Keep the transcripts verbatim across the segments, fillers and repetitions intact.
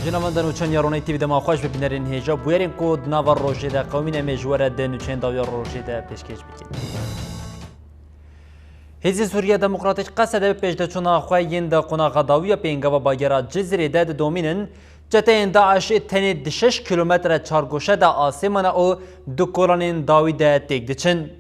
Jênavenda nûçan ya Ronay T V dema xweş bi bînerên hêja bûyerên ku di nava rojê de qewimîne, em ê ji we re di nûçeyên dawiya rojê de pêşkêş bikin. Hêzên Sûriya Demokratîk Qesede bi pêşdeçûna xwe yên di qonaxa dawiya pêngava bagera Cizîrê de didomînin, çeteyên DAIŞê tenê di şeş kîlometre çargoşe de asê mane û di kolanên dawî de têk diçin.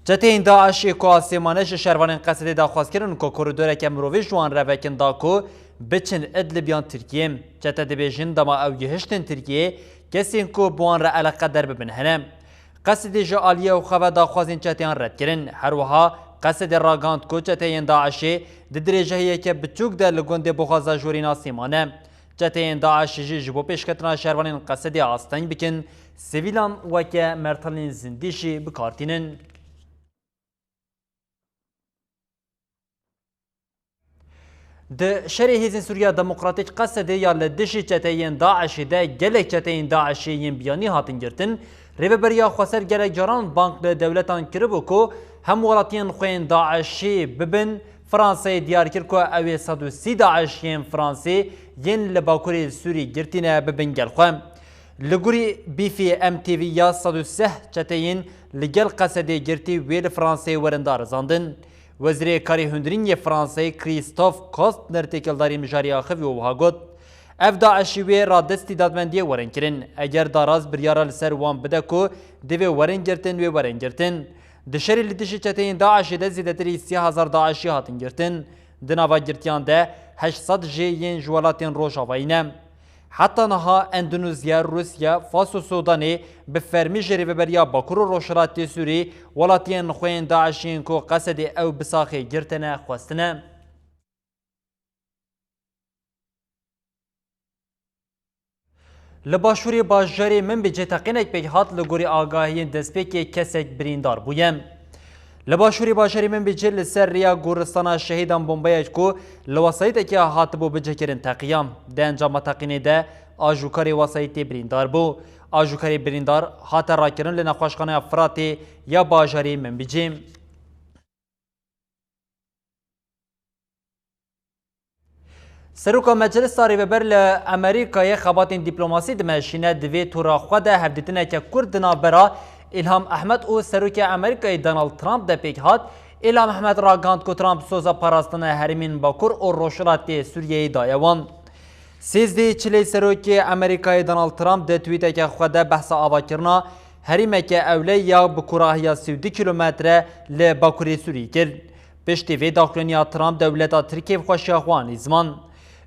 Çeteyên DAIŞê ku asê mane ji şervanên Qesedê daxwaz kirin ku koridoreke mirovî ji wan re vekin da ku biçin Idlib yan Tirkiyê. Çete dibêjin dema ew gihiştin Tirkiyê, kesên ku bi wan re eleqedar bibin hene. Qesedê ji aliyê xwe ve daxwazên çeteyan red kirin. Her wiha Qesedê ragihand ku çeteyên DAIŞê di dirêjehiyeke biçûk de li gundê Boxaza Jorîna Sêman e. Çeteyên DAIŞê jî ji bo pêşketina şervanên Qesedê asteng bikin, sivîlan weke mertalên zindî jî bi kar tînin. Di şerê Hêzên Sûriya Demokratîk Qesedê ya li dijî çeteyên DAIŞê de gelek çeteyên DAIŞê yên biyanî hatin girtin. Rêveberiya Xweser gelek caran bang li dewletan kiribû ku hem welatiyên xwe yên DAIŞê bibin. Fransayê diyar kir ku ew ê sed û sî DAIŞ yên Fransê yên li bakurê Sûrî girtî ne bibin gel xwe. Li gorî bîfê M T V ya sed û sih çeteyên li gel Qesedê girtî wê li Fransayê werin darizandin. Wezîrê Karê Hundirîn yê Fransayê Christophe Castaner têkildarî mijarê axivî û wiha got, ev DAIŞî wê radestî dadmendiyê werin kirin. Eger daraz biryara li ser wan bide ku divê werin girtin, wê werin girtin. Di şerê li dijî çeteyên DAIŞê de zêdetirî sê hezar DAIŞî hatin girtin. Di nava girtiyan de heşt sed jê yên ji welatên Rojavayî ne. Heta niha Endonezya, Rûsya, Fas û Sudanê bi fermî ji Rêveberiya Bakur û Rojhilatê Sûrî welatiyên xwe yên DAIŞ yên ku Qesedê ew bi saxê girtine xwestine. Li başûrê bajarê Minbicê teqînek pêk hat, li gorî agahiyên destpêkê kesek birîndar bûye. Li başûrê bajarê Minbicê li ser rêya goristana şehîdan bombeyek ku li wesayîtekê hatibû bicekirin teqiya. Di encama teqînê de ajûkarê wesayîtê birîndar bû. Ajûkarê birîndar hate rakirin li nexweşxaneya Firatê ya bajarê Minbicê. Seroka Meclisa Rêveber li Amerîkayê xebatên dîplomasî dimeşîne, di vê tora xwe de hevdîtineke kurt di navbera Îlham Ehmed û Serokê Amerîkayê Donald Trump de pêk hat. Îlham Ehmed ragihand ku Trump soza parastina herêmên Bakur û Rojhilatê Sûriyeyê daye wan. Sêzdehê Çilê Serokê Amerîkayê Donald Trump di twîteke xwe de behsa avakirina herêmeke ewle ya bi kurahiya sî û du kîlometre li bakurê Sûrî kir. Piştî vê daxuyaniya Trump dewleta Tirkiyê bi xweşiya xwe anî ziman.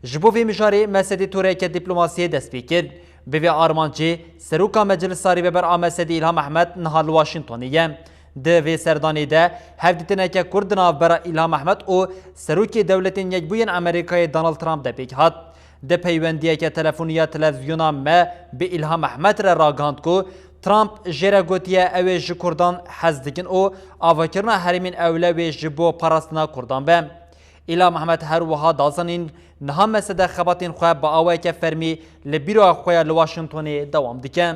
Ji bo vê mijarê mesedê toreke dîplomasiyê dest pê kir. Bi vê armancê Seroka Meclisa Rêveber a Mesedê Îlham Ehmed niha li Washingtonê ye. Di vê serdanê de hevdîtineke kurt di navbera Îlham Ehmed û Serokê Dewletên Yekbûyên Amerîkayê Donald Trump de pêk hat. Di peywendiyeke telefonî ya televîzyona me bi Îlham Ehmed re ragihand ku Trump jê re gotiye ew ê ji Kurdan hez dikin û avakirina herêmên ewle wê ji bo parastina Kurdan be. Îlham Ehmed her wiha da zanîn niha mesede xebatên xwe bi awayeke fermî li bîroya xwe ya li Washingtonê dewam dike.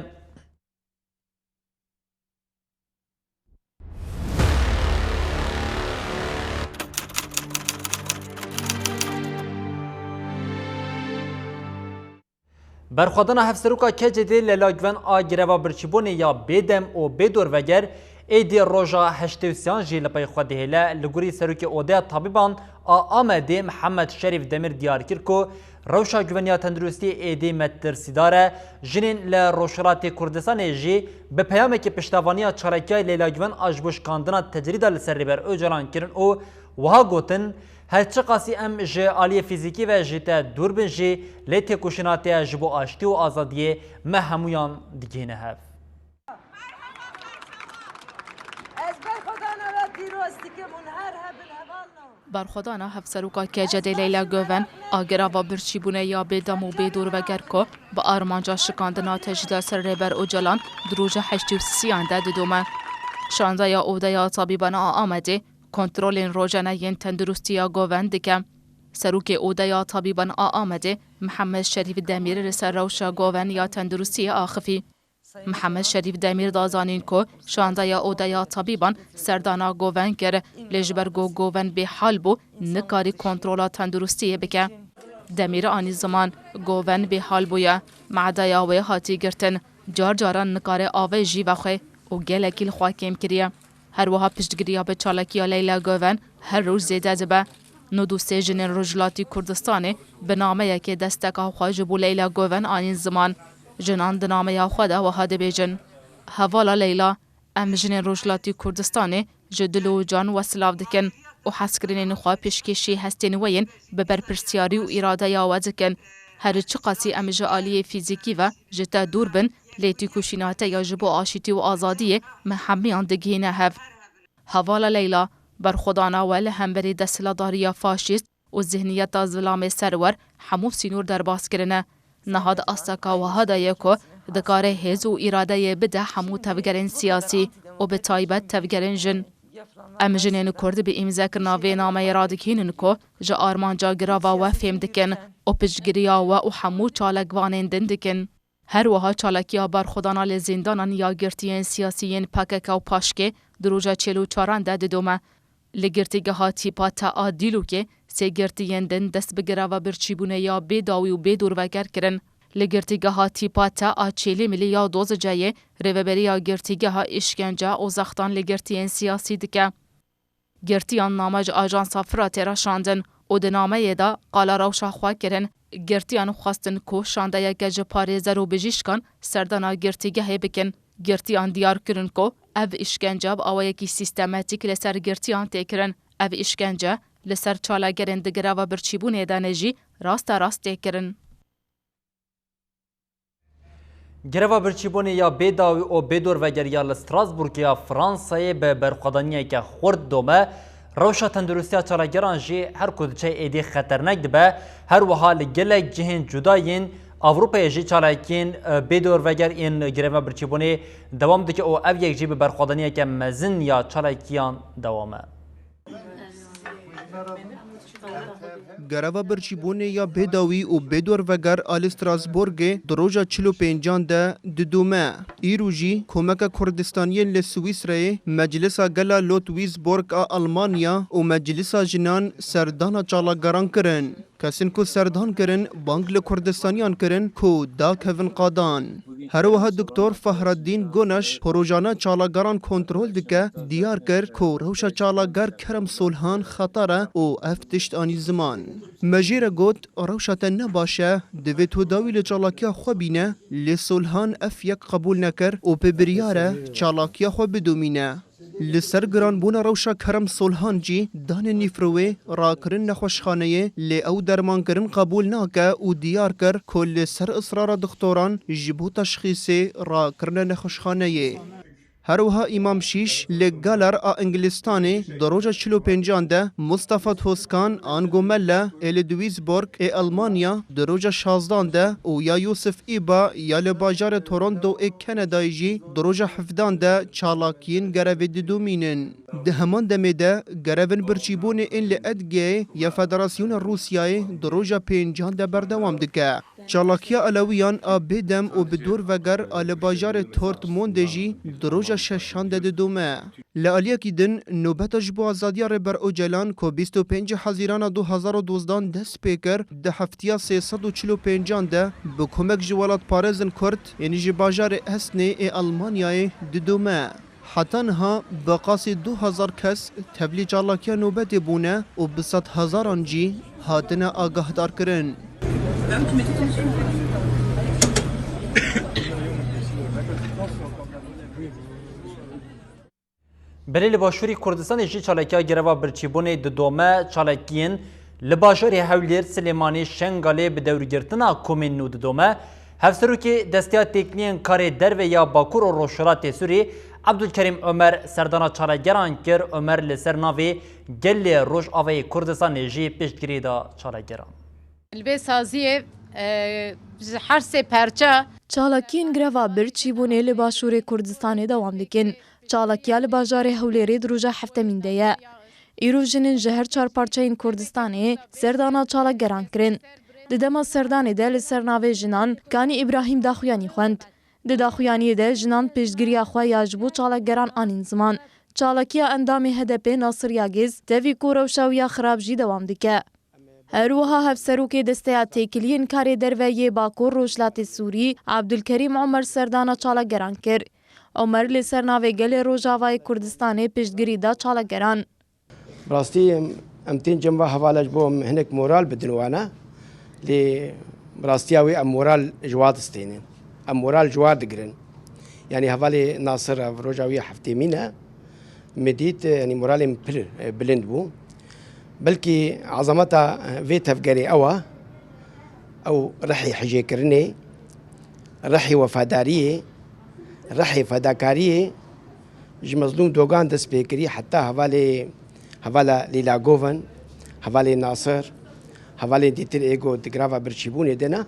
Berxwedana Hevseroka K C D Leyla Guven a greva birçîbûnê ya bêdem û bê dorveger êdî roja heştê û sêyan jî li pey xwe dihêle. Li gorî Serokê Odeya Tabîban a Amedê Mihemed Şerîf Demîr diyar kir ku rewşa guveniya tenduristiyê êdî metirsîdar e. Jinên li Rojhilatê Kurdistanê jî bi peyamekî piştevaniya çalakiyayê Leyla Guven a ji bo şikandina tecrîda li ser Rêber Ocalan kirin û wiha gotin, her çiqasî em ji aliyê fîzîkî ve ji te dûr bin jî, lê têkoşîna te ji bo aştî û azadiyê me hemûyan digihîne hev. Ez berxwedana we pîroz dikim hûn her hebin hevalno. Berxwedana Hevseroka K C D Leyla Guven a greva birçîbûnê ya bêdem û bê dorveger ku bi armanca şikandina tecrîda ser Rêber Ocalan di roja heştê û sêyan de didome. Şandeya Odeya Tabîban a Amedê kontrolên rojane yên tenduristiya Guven dike. Serokê Odeya Tabîban a Amedê Mihemed Şerîf Demîr li ser rewşa Guven ya tenduristiyê axifî. Mihemed Şerîf Demîr da zanîn ku şandeya Odeya Tabîban serdana Guven kir, lê ji ber ku Guven bêhal bû, nikarî kontrola tenduristiyê bike. Demîr anî ziman, Goven bêhal bûye, medeya wê hatî girtin, car caran nikare avê jî vexwe û gelekî li xwe kêm kiriye. Her wiha piştgiriya bi çalakiya Leyla Goven her roj zêde dibe. Nod û sê jinên Rojhilatî Kurdistanê bi nameyekê desteka xwe ji bo Leyla Goven anîn ziman. Jinan di nameya xwe de wiha dibêjin, Hevala Leyla, em jinên Rojhilatî Kurdistanê ji dil û can we silav dikin û hezkirinên xwe pêşkêşî hestên we yên bi berpirsiyarî û îradeya we dikin. Her çiqasî em ji aliyê fîzîkî ve ji te dûr bin, lê têkoşîna te ya ji bo aşîtî û azadiyê me hemiyan digihîne hev. Hevala Leyla, berxwedana we li hemberî desthilatdariya faşîst û zihniyeta zilamê serwer hemû sînor derbas kirine. Niha di asteka wiha de ye ku dikare hêz û îradeyê bide hemû tevgerên siyasî û bi taybet tevgerên jin. Em jinên Kurd bi îmzekirina vê nameyê radigihînin ku ji armanca girava we fêm dikin û piştgiriya we û hemû çalakvanên din dikin. Her wiha çalakiya berxwedana li zîndanan ya girtiyên siyasî yên P K K û paşkê di roja çil û çaran de didome. Li girtîgeha tîpa te a Dîlokê sê girtiyên din dest bi girava birçîbûnê ya bê dawî û bê dorveger kirin. Li girtîgeha tîpa te a Çêlîmilî ya Doziceyê rêveberiya girtîgeha îşkence û zextan li girtiyên siyasî dike. Girtiyan name ji ajansa Firatê re şandin û di nameyê de qala rewşa xwe kirin. Girtiyan xwestin ku şandeyeke ji parêzer û bijîşkan serdana girtîgehê bikin. Girtiyan diyar kirin ku ev îşkence bi awayekî sîstematîk li ser girtiyan tê kirin. Ev îşkence li ser çalakgerên di girava birçîbûnê de ne jî rasterast tê kirin. Greva birçîbûnê ya bê dawî û bê dorveger ya li Strasbourg ya Fransayê bi berxwedaniyeke xurt dome. Rewşa tenduristiya çalakgeran jî her ku diçe êdî xeternek dibe. Her wiha li gelek cihên cuda yên Ewropayê jî çalakiyên, e, bê dorveger yên greva birçîbûnê dewam dike û ev yek jî bi berxwedaniyeke mezin ya çalakiyan dewam e. Greva birçîbûnê ya bêdawî û bêdorveger a li Strasbourgê di roja çil û pêncan de didome. Îro jî Komeka Kurdistaniyên li Swîsreyê, Meclisa Gela Ludwigsburg a Almanya û Meclisa Jinan serdana çalakgeran kirin. Kesên ku serdan kirin, bang li Kurdistaniyan kirin ku dakevin qadan. Her wiha Doktor Fahreddîn Gonaş ku rojane çalakgeran kontrol dike, diyar kir ku rewşa çalakger Kerem Solhan xeter e û ev tişt anî ziman. Me jê re got, rewşa te ne baş e, divê tu dawî li çalakiya xwe bîne, lê Solhan ev yek qebûl nekir û bi biryar e çalakiya xwe bidomîne. Li ser giranbûna rewşa Kerem Solhan jî danê nîfrowê rakirin nexweşxaneyê, lê ew dermankirin qebûl nake û diyar kir ku li ser israra dixtoran ji bo teşxîsê rakirine nexweşxaneyê. Her wiha Îmam Şîş li Galar a Îngilistanê di roja çil û pêncan de, Mustafa Toskan, Ango Mella ê li Duisburg ê Almanya di roja şazdan de û ya Yusuf Îba ya li bajarê Toronto ê Kanadayê jî di roja hevdan de çalakiyên grevê didomînin. Di heman demê de grevên birçîbûnê ên li Edgeyê ya Federasyona Rûsyayê di roja pêncan de berdewam dike. Çalakiya Elewiyan a bêdem û bi dorveger a li bajarê Dortmundê jî di roja şeşan de didome. Li aliyekî din, nobeta ji bo azadiya Rêber Ocalan ku bîst û pêncî Hezîrana du hezar û dozdan dest pê kir, di heftiya sê sed û çil û pêncan de bi komek ji welatparêzên Kurd, ên ji bajarê Esnê ê Almanyayê didome. Heta niha bi qasî du hezar kes tevlî çalakiya nobetê bûne û bi sedhezaran jî hatine agahdarkirin. Belê li Başûrê Kurdistanê jî çalakiya greva birçîbûnê didome, çalakiyên li bajarê Hewlêr, Silêmanî, Şengalê bi dewrgirtina komên nû didome. Hevserokê Desteya Têkiliyên Karê Derve ya Bakur û Rojhilatê Sûrî, Ebdulkerîm Omer, serdana çalakgeran kir. Omer li ser navê gelê Rojavayê Kurdistanê jî piştgirî da çalakgeran. Li vê saziyê, e, ji her sê perçe. Çalakiyên greva birçîbûnê li Başûrê Kurdistanê dewam dikin. Çalakiya li bajarê Hewlêrê di roja heftemîn de ye. Îro jinên ji her çar parçeyên Kurdistanê serdana çalakgeran kirin. Di dema serdanê de li ser navê jinan Kanî Îbrahîm daxuyanî xwend. Di daxuyaniyê de jinan piştgiriya xwe ya ji bo çalakgeran anîn ziman. Çalakiya endamê H D P Nasir Yagêz tevî ku rewşa wî ya xirab jî dewam dike. Her wiha hevserokê Desteya Têkiliyên Karê Derve yê Bakur Rojhilatê Sûrî, Abdulkerîm Omer serdana çalakgeran kir. Omer li ser navê gelê Rojavayê Kurdistanê piştgirî da çalakgeran. Bi rastî em, em tên cem va hevala ji bo em hinek moral bidin wana. Lê bi rastiya wê em moral ji wa distênin. Em moral ji wa digirin. Yanî hevalê Nasir ev roja wî heftê mîn e. Me dît, e, yanî moralê min pir, e, bilind bû. Belkî ezameta, e, vê tevgerê ew e. Ew rihê hijêkirinê, rihê wefadariyê, rihê fedakariyê ji Mezlûm Dogan dest pê kirî heta hevalê, hevala Lîla Goven, hevalê Nasir, hevalên dîtir ê ku di girava birçîbûnê de ne.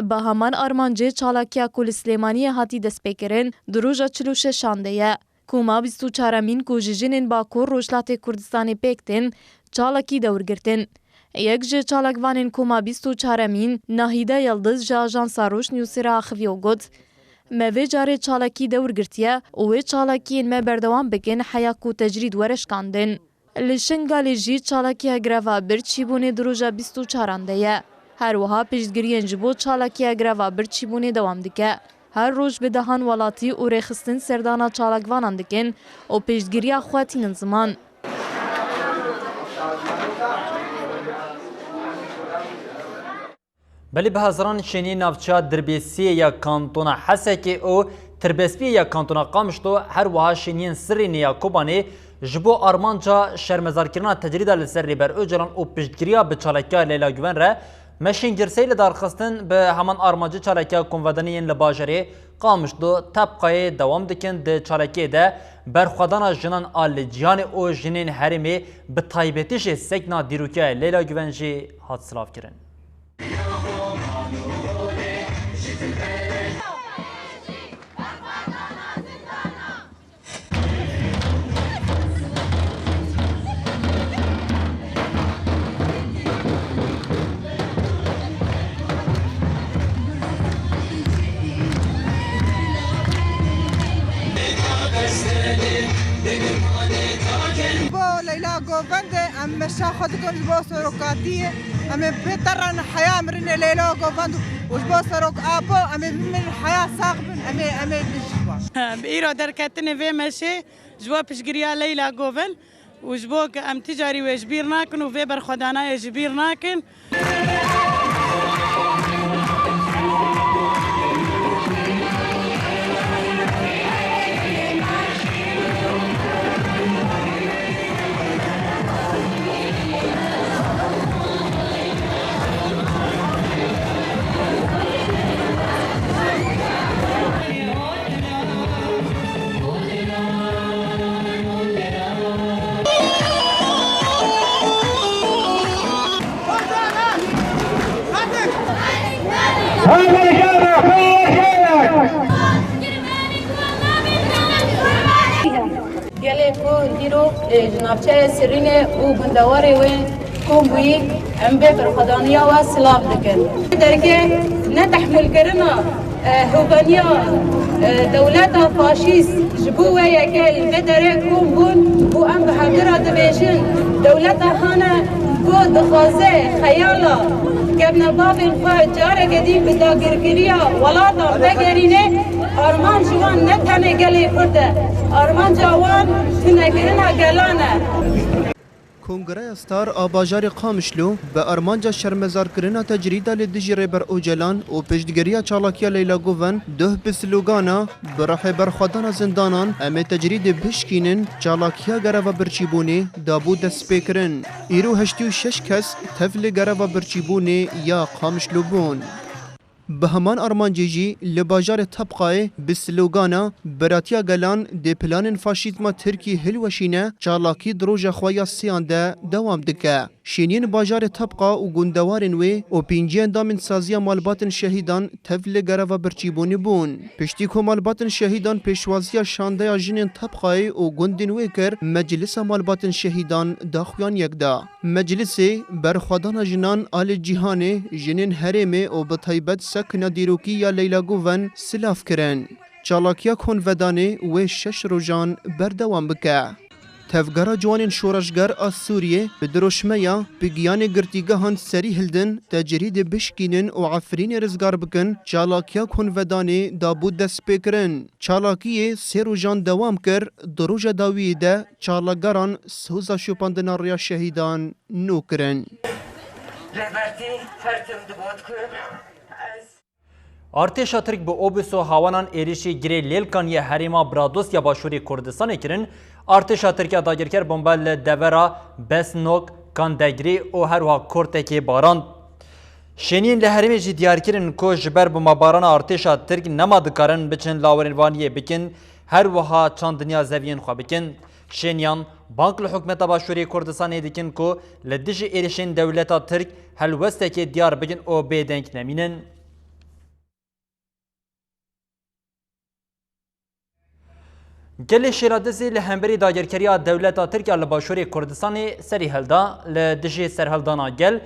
Bi heman armancê çalakiya ku li Silêmaniyê hatî destpêkirin, di roja çil û şeşan de ye. Koma bîst û çaremîn ku ji jinên Bakur Rojhilatê Kurdistanê pêk tên, çalakî dewr girtin. Yek ji çalakvanên koma bîst û çaremîn, Nahîde Yildiz, ji ajansa Roj Newsê re axiviya û got, Me vê carê çalakî dewr girtiye û wê çalakiyên me berdewam bikin heya ku tecrîd were şikandin. Li Şingalê jî çalakiya greva birçîbûnê di roja bîst û çaran de ye. Her wiha piştgiriyên ji bo çalakiya greva birçîbûnê dewam dike. Her roj bi dehan welatî û rêxistin serdana çalakvanan dikin û piştgiriya xwe tînin ziman. Belê bi hezaran şêniyên navçeya Dirbêsiyê ya kantona Hesekê û Tirbespiyê ya kantona Qamişlo, her wiha şêniyên Sirrînê ya Kobanê ji bo armanca şermezarkirina tecrîda li ser Rêber Ocalan û piştgiriya bi çalakiya Leyla Guven re meşên girseyî li dar xistin. Bi heman armancê çalakiya komvedanê yên li bajarê Qamişlo Tebqayê dewam dikin. Di çalakiyê de berxwedana jinan a li cîhanê û jinên herêmê, bi taybetî jî sekna dîrokiya Leyla Guven jî hat silavkirin. Bo Leyla Govende em meşa xwe dikin ji bo serokatiyê. Em ê bê terren heya mirinê Leyla Govend û ji bo serok Apo em ê bimirin heya sax bin, em ê, em ê bijî. Bi îro derketinê vê meşê ji bo piştgiriya Leyla Govend û ji bo ku em ti carî wê ji bîr nakin û vê berxwedanayê ji bîr nakin. Gelê ku dîrok, e, ji navçeya Sirînê û gundewarê wê kom bûyî, em vê berxwedaniya we silav dikin. Dergê netehmûlkirina, e, hewbeniya, e, dewleta faşîst ji bo wê yekê li vê derê kom bûn û em bi hevdu re dibêjin, dewleta hane ku dixwaze xeyala kevnebavên xwe careke dî bi dagirkiriya welatan vegerîne, armanc ji wan ne tenê gelê Kurd e, armanca wan tunekirina gelan e. Kongreya Star a bajarê Qamişlo bi armanca şermezarkirina tecrîda li dijî Rêber Ocalan û piştgiriya çalakiya Leyla Guven duh bi slogana "Bi rihê berxwedana zindanan em ê tecrîdê bişkînin" çalakiya gereva birçîbûnê dabû destpêkirin. Îro heştê û şeş kes tev li gereva birçîbûnê ya Qamişlo bûn. Bi heman armancê jî li bajarê Tebqayê bi slogana "Biratiya gelan dê planên faşîzma Tirkî hilweşîne" çalakî di roja xwe ya sêyan de dewam dike. Şêniyên bajarê Tebqa û gundewarên wê û pêncî endamên saziya malbatên şehîdan tev li gereva birçîbûnê bûn. Piştî ku malbatên şehîdan pêşwaziya şandeya jinên Tebqayê û gundên wê kir, Meclisa Malbatên Şehîdan daxuyan yek da. Meclisê berxwedana jinan a li cîhanê, jinên herêmê û bi taybet sekna dîrokî ya Leyla Guven silav kirin. Çalakiya konvedanê wê şeş rojan berdewam bike. Tevgera Ciwanên Şoreşger a Sûriyê bi diroşmeya bi giyanê girtîgehan serî hildin, tecrîdê bişkînin û Efrînê rizgar bikin, çalakiya konvedanê dabû dest pê kirin. Çalakiyê sê rojan dewam kir, di roja dawiyê de çalakgeran soza şopandina rêya şehîdan nû kirin. Lêbertî her tim dibot ku ez Artêşa Tirk bi obus û hawanan êrişî girê Lêlkan yê herêma Brados ya Başûrê Kurdistanê kirin. Artêşa Tirk ya dagirker bombe li devera Besnok, Kandegirê û herwiha Kortekê barand. Şêniyên li herêmê jî diyar kirin ku ji ber bombebarana artêşa Tirk nema dikarin biçin lawerêvaniyê bikin, her wiha çandiniya zeviyên xwe bikin. Şêniyan bang li hikûmeta Başûrê Kurdistanê dikin ku li dijî êrişên dewleta Tirk helwestekê diyar bikin û bêdeng nemînin. Gelê Şêladizê li hemberî dagirkeriya dewleta Tirk ya li Başûrê Kurdistanê serî hilda, li dijî serhildana gel,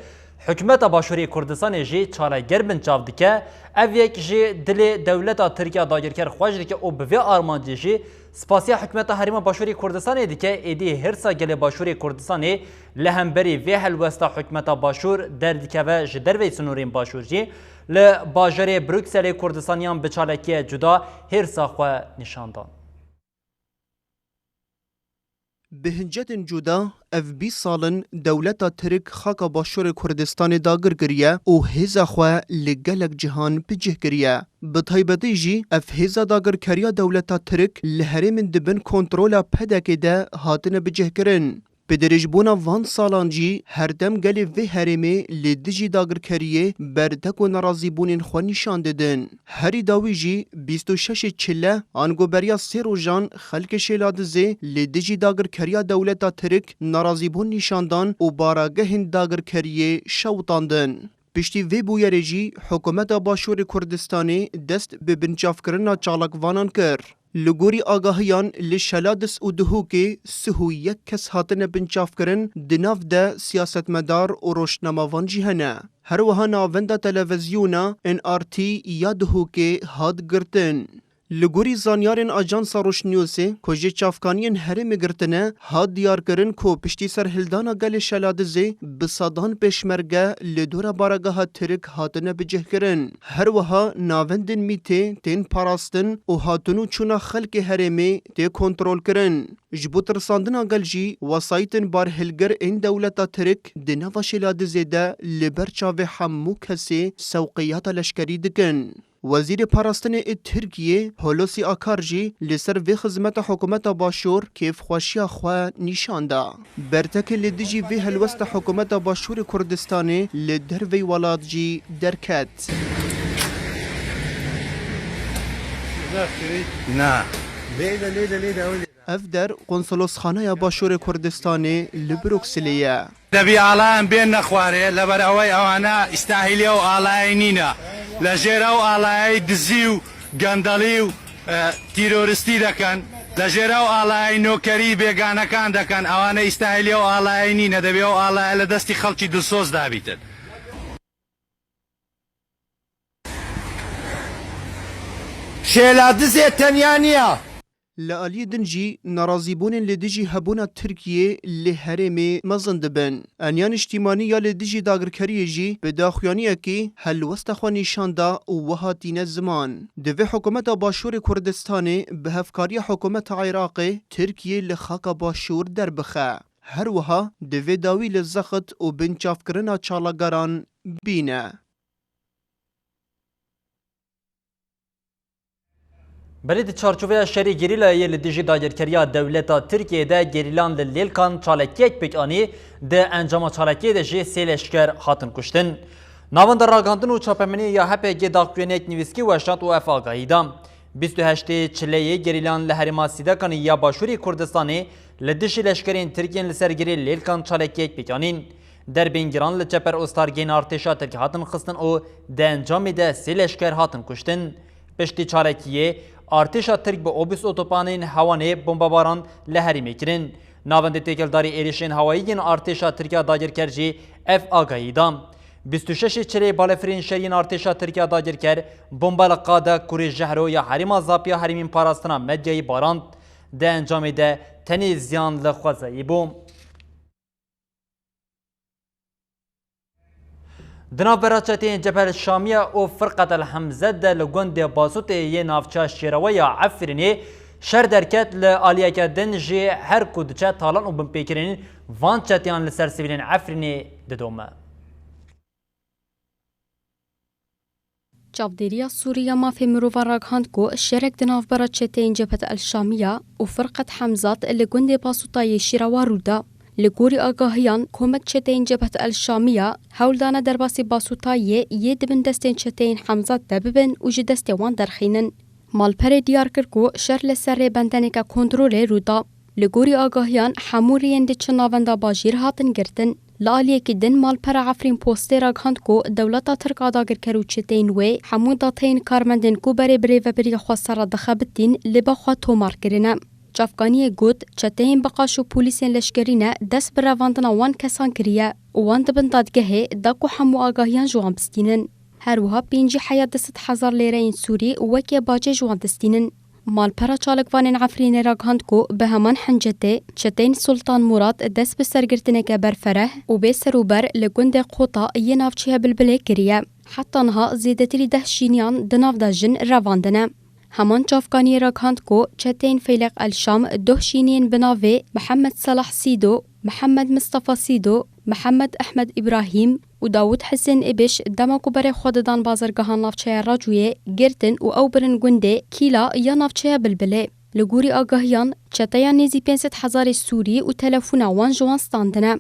hikûmeta Başûrê Kurdistanê jî çalager binçav dike. Ev yek ji dilê dewleta Tirk ya dagirker xweş dike û bi vê armancê jî spasiya hikûmeta Herêma Başûrê Kurdistanê dike, êdî hêrsa gelê Başûrê Kurdistanê li hemberî vê helwesta hikûmeta Başûr derdikeve, ji derveyî sînorên Başûr jî li bajarê Brukselê Kurdistaniyan bi çalakiyê cuda hêrsa xwe nîşan dan. Bi hincetên cuda, ev bîst sal in dewleta Tirk xaka Başûrê Kurdistanê dagir kiriye û hêza xwe li gelek cihan bi cih kiriye. Bi taybetî jî ev hêza dagirkeriya dewleta Tirk li herêmên di bin kontrola P D K'ê de hatine bicihkirin. Bi dirêjbûna van salan jî her dem gelê vê herêmê li dijî dagirkeriyê berdek û nerazîbûnên xwe nîşan didin. Herî dawî jî bîst û şeşê Çile, ango beriya sê rojan xelkê Şêladizê li dijî dagirkeriya dewleta Tirk nerazîbûn nîşan dan û baragehên dagirkeriyê şewitandin. Piştî vê bûyerê jî hikûmeta Başûrê Kurdistanê dest bi binçavkirina çalakvanan kir. Li gorî agahiyan, li Şeladiz û Duhokê sih û yek kes hatine binçavkirin, di nav de siyasetmedar û roşnamevan jî hene. Her wiha navenda televîzyona N R T ya Duhokê hat girtin. Li gorî zanyarên Ajansa Rojnewsê ku ji çavkaniyên herêmê girtine, hat diyarkirin ku piştî serhildana gelê Şeladizê bi sedan pêşmerge li dora baregeha Tirk hatine bicihkirin. Her wiha navendên mîtê tên parastin û hatin û çûna xelkê herêmê tê kontrolkirin. Ji bo tirsandina gel jî wesayîtên barhilgir ên dewleta Tirk di nava Şêladizê de li ber çavê hemû kesê sewqiyata leşkerî dikin. Wezîrê Parastinê ê Tirkiyê Hulusi Akar jî li ser vê xizmeta hikûmeta Başûr kêfxweşiya xwe nîşan da. Bertekê li dijî vê helwesta hikûmeta Başûrê Kurdistanê li derveyî welat jî derket. Na. Ev der Konsolosxaneya Başûrê Kurdistanê li Brukselê ye. دەبی ئاڵایان بێننە خوارێ، لەبەر ئەوەی ئەوانە ئیستاهیلی ئەو ئاڵایەی نینە. لە ژێر ئەو ئاڵایەی دزی و گەندەڵی و، ئە، تیرۆرستی دەکەن، لە ژێر ئەو ئاڵایەی نۆکەری بێگانەکان دەکەن، ئەوانە ئیستاهیلی ئەو ئاڵایەی نینە، دەبێ ئەو ئاڵایە لە دەستی خەڵکی دلسۆز دابیتن. شێلادزێ تەنیا نییە. Li aliyê din jî nerazîbûnên li dijî hebûna Tirkiyê li herêmê mezin dibin. Eniya niştîmanî ya li dijî dagirkeriyê jî bi daxuyaniyekî helwesta xwe nîşan da û wiha tîne ziman: Divê hikûmeta Başûrê Kurdistanê bi hevkariya hikûmeta Iraqê Tirkiyê li xaka Başûr derbixe. Her wiha divê dawî li zext û binçavkirina çalakgeran bîne. Belê di çarçoveya şerê gerîlayê yê li dijî dagirkeriya dewleta Tirkiyê de gerîlan li Lêlkan çalakiyek pêk anî, di encama çalakiyê de jî sê leşker hatin kuştin. Navenda Ragihandin û Çapemeniyê ya H P G daxuyaniyek nivîskî weşand û ev agahî da: Bîst û heştê Çileyê gerîlan li herêma Sîdekanê ya Başûrê Kurdistanê li dijî leşkerên Tirk yên li ser girê Lêlkan çalakiyek pêk anîn. Derbên giran li çeper ostargehên artêşa Tirk hatin xistin û di encamê de sê leşker hatin kuştin. Piştî çalakiyê, artêşa Tirk bi obus otopanên hewanê bombebaran li herêmê kirin. Navendê têkildarî êrişên hewayî yên artêşa Tirk ya dagirker jî ev agahî da: Bîst û şeşê Çileyê balefirên şerî yên artêşa Tirk ya dagirker bombe li Qade Kurê Jehro ya herêma Zapiya herêmên parastina Medyayê barand. Di encamê de tenê ziyan li xwezayî bû. Di navbera çeteyên Cebhel Şamiye û Firqet El Hemze de li gundê Basûtê yê navçeya Şêrewe ya Efrînê şer derket, li aliyeke din jî her ku diçe talan û binpêkirinên van çeteyan li ser sivîlên Efrînê didome. Çavdêriya Sûrî ya Mafê Mirovan ragihand ku şerek di navbera çeteyên Cebhet El Şamiya û Firqet Hemzat li gundê Basûtayê Şîrawa rû da. Li gorî agahiyan, komek çeteyên Cebhet El Şamiya hewl dane derbasî Basûtayê yê di bin destên çeteyên Hemzat de bibin û ji destê wan derxînin. Malperê diyar kir ku şer li ser rêbendeneke kontrolê rû da. Li gorî agahiyan, hemû rêyên diçin navenda bajêr hatin girtin. Li aliyekî din, malpera Efrîn Postê ragihand ku dewleta Tirk a dagirker û çeteyên wê hemû dateyên karmendên ku berê birêvebiriya xweser re dixebitîn li ba xwe tomar kirine. Çavkaniyê got, çeteyên bi qaş û polîsên leşkerî ne dest bi revandina wan kesan kiriye û wan di bin dadgehê da ku hemû agahiyan ji wan bistînin. Her wiha pêncî heya du sed hezar lêreyên Sûrî weke bacê ji wan distînin. Malpera çalakvanên Efrînê ragihand ku bi heman hincetê çeteyên Sultan Murad dest bi sergirtineke berfereh û bê serûber li gundê Qota yê navçeya Bilbilê kiriye. Heta niha zêdetirî deh şîniyan di nav de jin revandine. Heman çavkaniyê ragihand ku çeteyên Feyleq El Şam doh şîniyên bi navê Mihemed Salah Sîdo, Mihemed Mistefa Sîdo, Mihemed Ehmed Îbrahîm û Dawûd Hisên Îbiş dema ku berê xwe didan bazargehan navçeya Racûyê girtin û ew birin gundê Kîla ya navçeya Bilbilê. Li gorî agahiyan, çeteya nêzî pênc sed hezarê Sûrî û telefona wan ji wan standine.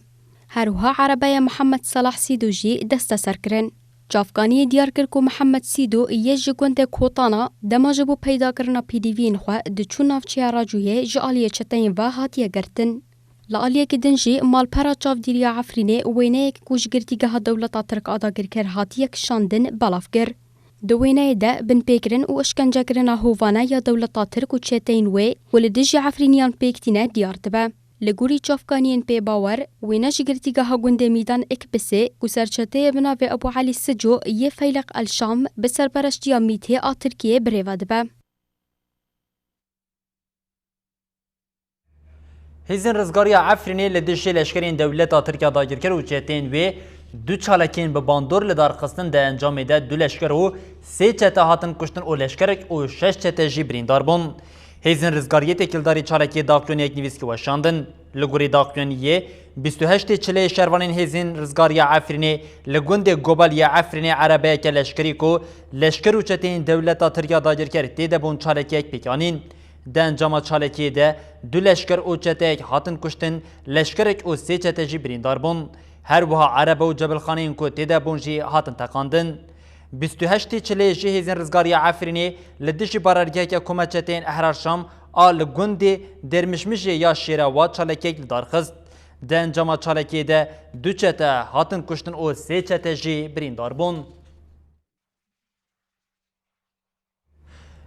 Her wiha erebeya Mihemed Salah Sîdo jî desteser kirin. Çavkaniyê diyar kir ku Mihemed Sîdo yê ji gundê Kotana dema ji bo peydakirina pêdiviyên xwe diçû navçeya Racûyê ji aliyê çeteyên ve hatiye girtin. Li aliyekî din jî malpera çavdêriya Efrînê wêneyek ku ji girtîgeha dewleta Tirk a dagirker hatiye kişandin belav kir. Di wêneyê de binpêkirin û işkencekirina hovane ya dewleta Tirk û çeteyên wê ku li dijî Efrîniyan pêk tîne diyar dibe. Li gorî çavkaniyên pê bawer, wêne ji girtîgeha gundê Mîdan Ekbisê ku serçeteyê bi navê Ebû Elî Sico yê Feyleq El Şam bi serpereştiya Mîtê a Tirkiyê birêve dibe. Hêzên Rizgariya Efrînê li dijî leşkerên dewleta Tirk a dagirker û çeteyên wê du çalakiyên bi bandor li dar xistin, di encamê de du leşker û sê çete hatin kuştin û leşkerek û şeş çete jî birîndar bûn. Hêzên Rizgariyê têkildarî çalakiyê daxuyaniyek nivîskî weşandin. Li gorî daxuyaniyê, bîst û heştê çileyê şervanên Hêzên Rizgariya Efrînê li gundê Gobel yê Efrînê erebeyeke leşkerî ku leşker û çeteyên dewleta Tirk a dagirker tê de bûn çalakiyek pêk anîn. Di encama çalakiyê de du leşker û çeteyek hatin kuştin, leşkerek û sê çete jî birîndar bûn. Her wiha erebe û cebilxaneyên ku tê de bûn jî hatin teqandin. Bîst û heştê çileyê jî Hêzên Rizgariya Efrînê li dijî barergeheke koma çeteyên Ehrar Şam a li gundê Dêrmişmijê ya Şêrewa çalakiyek li dar xist. Di encama çalakiyê de du çete hatin kuştin û sê çete jî birîndar bûn.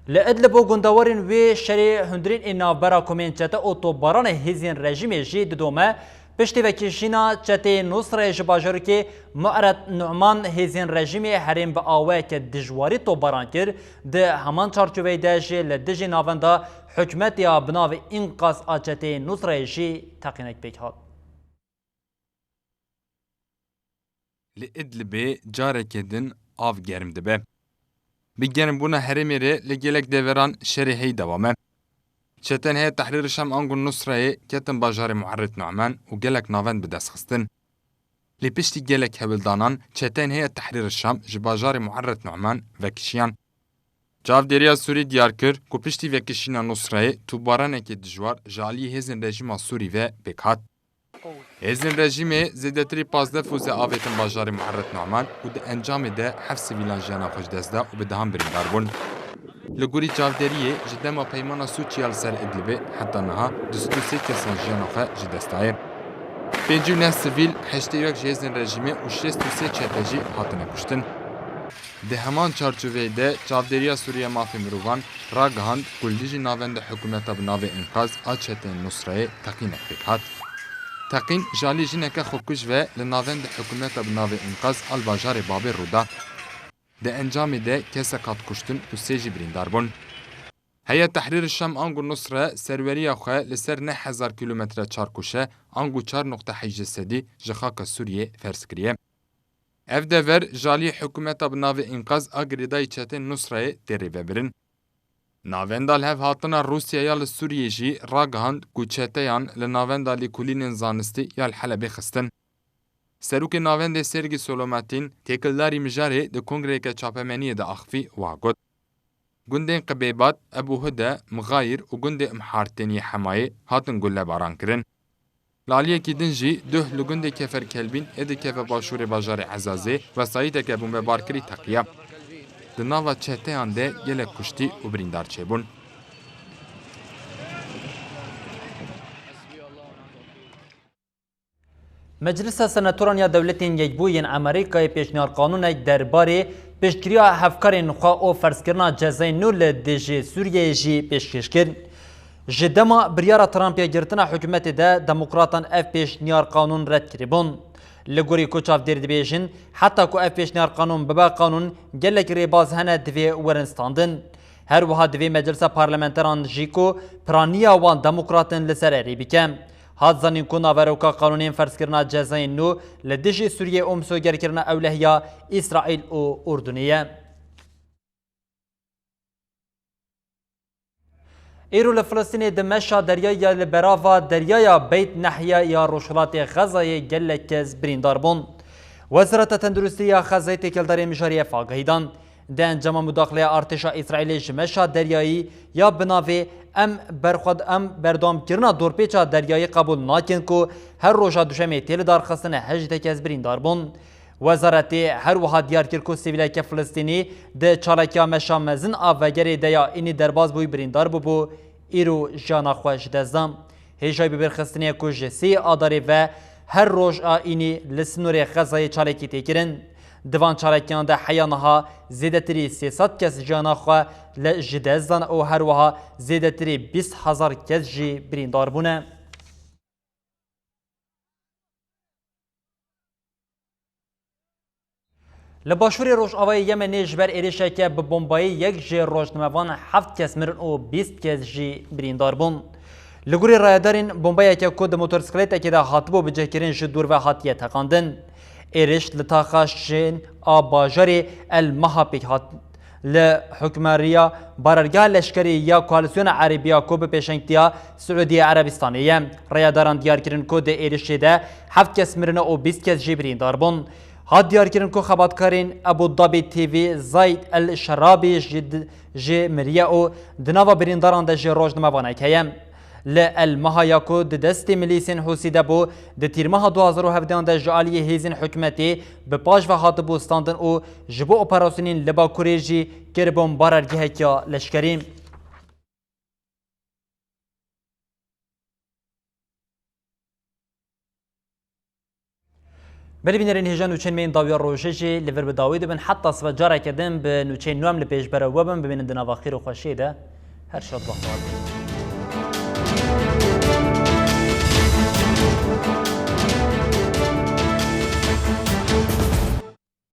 Li Idlib û gundewarên wê şerê hundirîn ê navbera komên çete û topbaranê hêzên rejîmê jî didome. Piştî vekişîna çeteyê Nusreyê ji bajarokê Mu'ret Nu'man, hêzên rejîmê herêm bi awayeke dijwarî topbaran kir. Di heman çarçoveyê de jî li dijî navenda hikûmetê ya bi navê Înqaz a çeteyê Nusreyê jî teqînek pêk hat. Li Idlibê careke din av germ dibe. Bi germbûna herêmê re li gelek deveran şerê heyî dewam e. Çetên Heyet Tehrîr Şam ango Nusreyê ketin bajarê Muerret Nu'man û gelek navend bi dest xistin. Lê piştî gelek hewldanan, çetên Heyet Tehrîr Şam ji bajarê Muerret Nu'man vekişiyan. Çavdêriya Sûrî diyar kir ku piştî vekişîna Nusreyê topbaranekê dijwar ji aliyê hêzên rejîma Sûrî ve pêk hat. Hêzên rejîmê zêdetirî pazdeh fûze avêtin bajarê Muerret Nu'man û di encamê de heft sivîlan jiyana xwe ji dest da û bi dehan birîndar bûn. Li gorî çavdêriyê, ji dema peymana Sûçiya li ser Idlibê heta niha du sed û sê kesan jiyana xwe ji dest daye. Pêncî û neh sivîl, heştê û yek ji hêzên rejîmê û şêst û sê çete jî hatine kuştin. Di heman çarçoveyê de, Çavdêriya Sûrî ya Mafê Mirovan ragihand ku li dijî navenda hikûmeta bi navê Înqaz a çetên Nusreyê teqînek pêk hat. Teqîn ji alî jineke xwekuj ve li navenda hikûmeta bi navê Înqaz a li bajarê Babê rû da. Di encamê de kesek hat kuştin û sê jî birîndar bûn. Heyet Tehrîr Şam ango Nusre serweriya xwe li ser neh hezar kîlometre çarkoşe ango çar noqte heşt sedî ji xaka Sûriyê ferz kiriye. Ev dever ji aliyê hikûmeta bi navê Înqaz a girêdayî çetên Nusreyê tê rêvebirin. Navenda lihevhatina Rûsya ya li Sûriyê jî ragihand ku çeteyan li navenda lêkolînên zanistî ya li Helebê xistin. Serokê navendê Sergî Solomatîn têkildarî mijarê di kongreyeke çapemeniyê de axivî wiha got, Gundên Qibêbat, Ebu Hude, Mixayir û gundê Imhar tên yê Hemayê hatin gulebaran kirin. Li aliyekî din jî duh li gundê Kefer Kelbîn ê dikeve başûrê bajarê Ezazê wesayîteke bombebarkirî teqiya. Di nava çeteyan de gelek kuştî û birîndar çêbûn. Meclisa Senatoran ya Dewletên Yekbûyî yên Amerîkayê pêşniyarqanûnek derbarê piştgiriya hevkarên xwe û ferzkirina cezayên nû li dijî Sûriyeyê jî pêşkêş kir. Ji dema biryara Trumpê girtina hikûmetê de demokratan ev pêşniyarqanûn red kiribûn. Li gorî ku çavdêr dibêjin, heta ku ev pêşniyarqanûn bibe qanûn, gelek rêbaz hene divê werin standin. Her wiha divê Meclisa Parlamenteran jî ku piraniya wan demokratin li ser erê bike. Hat zanîn ku naveroka qanûnên ferzkirina cezayên nû li dijî Sûriyê û misogerkirina ewlehiya Îsraîl û Urdunê ye. Îro li Filistînê di meşa deryayî ya li berava deryaya Beyt Nehya ya rojhilatê Xezayê gelek kes birîndar bûn. Wezareta Tenduristî ya Xezayê têkildarî mijarê ev agahî dan. Di encama mudaxileya artêşa Îsraîlê ji meşa deryayî ya bi navê Em berxwed-, em berdewamkirina dorpêça deryayî qebûl nakin ku her roja duşemê tê lidarxistin hejdeh kes birîndar bûn. Wezaretê her wiha diyar kir ku sivîleke Filistînî di çalakiya meşa mezin a vegerê de ya înî derbas bûyî birîndar bûbû, îro jiyana xwe ji dest da. Hêjayî bibêrxistinê ye ku ji sê Adarê ve her roj a înî li sinorê Xezayê çalekî tê kirin. Di van çalekiyan de heya niha zêdetirî sê sed kes jiyana xwe li ji dest dan û her wiha zêdetirî bîst hezar kes jî birîndar bûne. Li başûrê rojavayê Yemenê ji ber êrişeke bi bombayê yek ji rojnamevan heft kes mirin û bîst kes jî birîndar bûn. Li gorî rayedarên, bombayeke ku di motorsîkletekê de hatibû bicihkirin ji dûr ve hatiye teqandin. Êriş li taxa Şên a bajarê El Maha pêk hat. Li hukmariya barergeha leşkerî ya Koalîsyona Erebî ya ku bi pêşengtiya Siûdî Erebistanê ye, rayedaran diyar kirin ku di êrişê de heft kes mirine û bîst kes jî birîndar bûn. Hat diyarkirin ku xebatkarên Abu Dhabi T V Zayed El Şerabî ji di-, jî miriye û di nava birîndaran de jî rojnamevanek heye. Li El Mahaya ku di destê milîsên Hûsî de bû, di tîrmeha du hazar û hevdehan de ji aliyê hêzên hikûmetê bi paş ve hatibû standin û ji bo operasyonên li Bakurê jî kiribûn barergehekiya leşkerî. Belê bînerên hêja, nûçeyên me yên dawiya rojê jî li vir bi dawî dibin. Heta sibe careke din bi nûçeyên nû em li pêş berew we bin. Bimînin di nava xêr û xweşiyê de. Her şad, baxtewar bin.